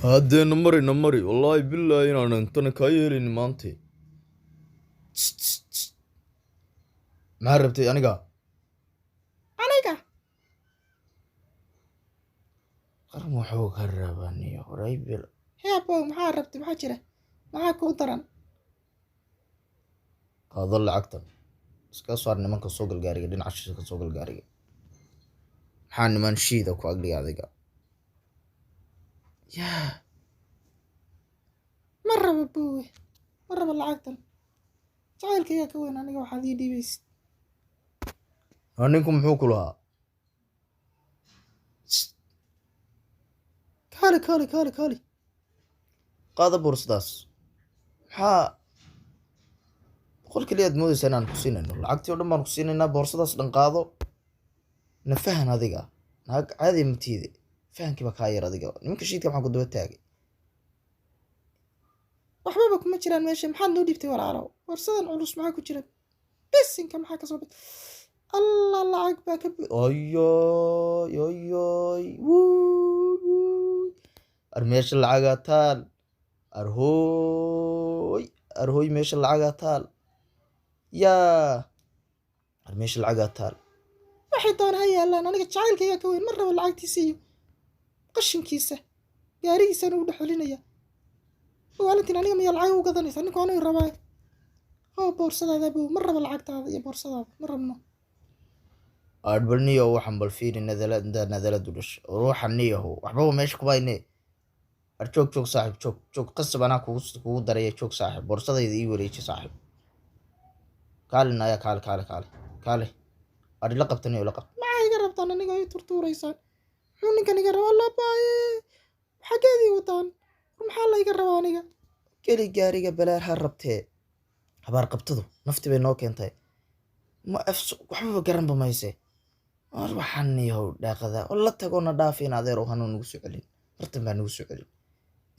Haddee na mari, na mari. Wallaahi billaahi inaanan tana kaa yeelin maante. Maxaa rabtay aniga? Aniga Qaran wuxuu ka rabaa niyo horaybil. Heebow, maxaa rabtay? Maxaa jira? Maxaa kuu daran? Qaado lacagtan. Iska saar nimanka, soo gal gaariga, dhinaca shishe ka soo gal gaariga. Maxaa niman shiida ku agdhiga adiga? Yaa. Ma rabo, boowe, ma rabo lacagtan. Jacaylkaygaa ka weyn aniga waxaad ii dhiibaysid. Haa, ninku muxuu ku lahaa? Kaali, kaali, kaali, kaali. Qaada boorsadaas. Maxaa 100 keliya aad moodaysaa inaan ku siinayno? Lacagtii oo dhan baan ku siinaynaa, boorsadaas dhan qaado. Na fahan adiga. Naag caadi ma tiide. Fahankii baa kaa yar adiga. Nimanka shiidka maxaa ku daba taagay? Waxbaba kuma jiraan meesha. Maxaad noo dhiibtay, walaalow? Boorsadan culus maxaa ku jira? Bisinka, maxaa kasoo bix? Allah, lacag baa ka bu Ayoy, ayoy, wuuy, wuuy. Ar meesha lacagaa taal. Arhooy, arhooy, meesha lacagaa taal. Yaa. Ar meesha lacagaa taal. Waxay doona ha yaalaan, aniga jacaylkaygaa ka weyn. Ma rabo lacagtiisa iyo qashinkiisa. Gaarigiisaan ugu dhex celinaya. Waalintiin, aniga miyaa lacag u gadanaysa? Ninku anuu rabaa. Hoo, boorsadaada, bow. Ma rabo lacagtaada iyo boorsadaada, ma rabno. Adbal niyo, waxaan bal fiiri nadalada, nadaladu dhashay. Ruuxa niyahow waxbaba meesha kuma hayne. Ar joog, joog saaxiib, joog, joog. Qasab anaa kugu daraya. Joog saaxiib, boorsadayda ii wareeji saaxiib. Kaali naya, kaali, kaali, kaali, kaali. Ar ila qabta niyo, ila qabta. Maxaa iga rabtaan aniga ii turtuuraysaan? Muxuu ninkan iga rabaa? Labaaye, xaggeedii wataan? War maxaa la iga rabaa aniga? Geli gaariga, balaar ha rabtee. Habaar qabtadu nafti bay noo keentay. Ma af waxbaba garanba mayse. War waxaan niyahow dhaaqada oo la tago na dhaafin, adeer, oo hanuun nagu soo celin. Martan baa nagu soo celin.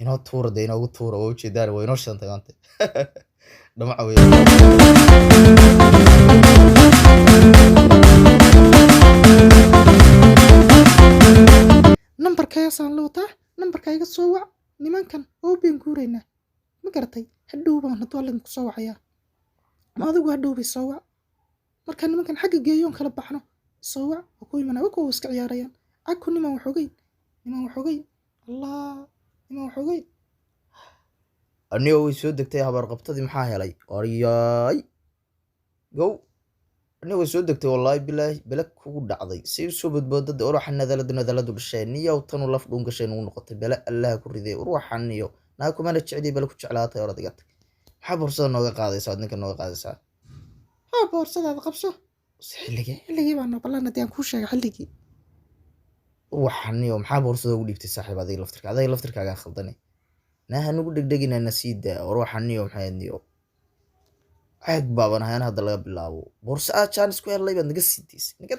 Inoo tuura de, inoogu tuura. Waa ujeedaan, waa inoo shantay maanta. Dhamaca weeye. Nambarkaasaan la wataa, nambarka iga soo wac. Nimankan oo been guuraynaa, ma garatay? Hadhow baan hadduu Alla ku soo wacayaa, ama adigu hadhow bay soo wac. Marka nimankan xagga geeyoon kala baxno, soo wac oo ku imanaa. Kuwa iska ciyaarayaan agku. Niman waxogeyn, niman waxogeyn, Allah, niman waxogeyn. Anigoo way soo degtay habaar qabtadii. Maxaa helay? Aryaay, gow, aniga way soo degtay. Wallaahi bilaahi, bele kugu dhacday. Say u soo badboodada uruxa nadaladu, nadaladu dhashay niyow. Tanu laf dhuun gashay nugu noqotay. Bele Allaha ku riday. Uruxan niyo naa kumana jecli, bele ku jeclaatay. Orad iga tag. Maxaa boorsada nooga qaadaysaa? Ninka nooga qaadaysaa? Haa, boorsadaada qabso. Xilligee? Xilligii baan noo ballan, haddii aan kuu sheegay xilligii. Uruxan niyo, maxaa boorsada ugu dhiibtay saaxiib? Adiga laftirka, adiga laftirkaagaa khaldane. Naa hanugu dhegdhegina, na sii daa. Uruxan niyo, maxay niyo, caag baaban ahayn. Hadda laga bilaabo boorso aad jaanis ku helay baad naga sii daysay naga.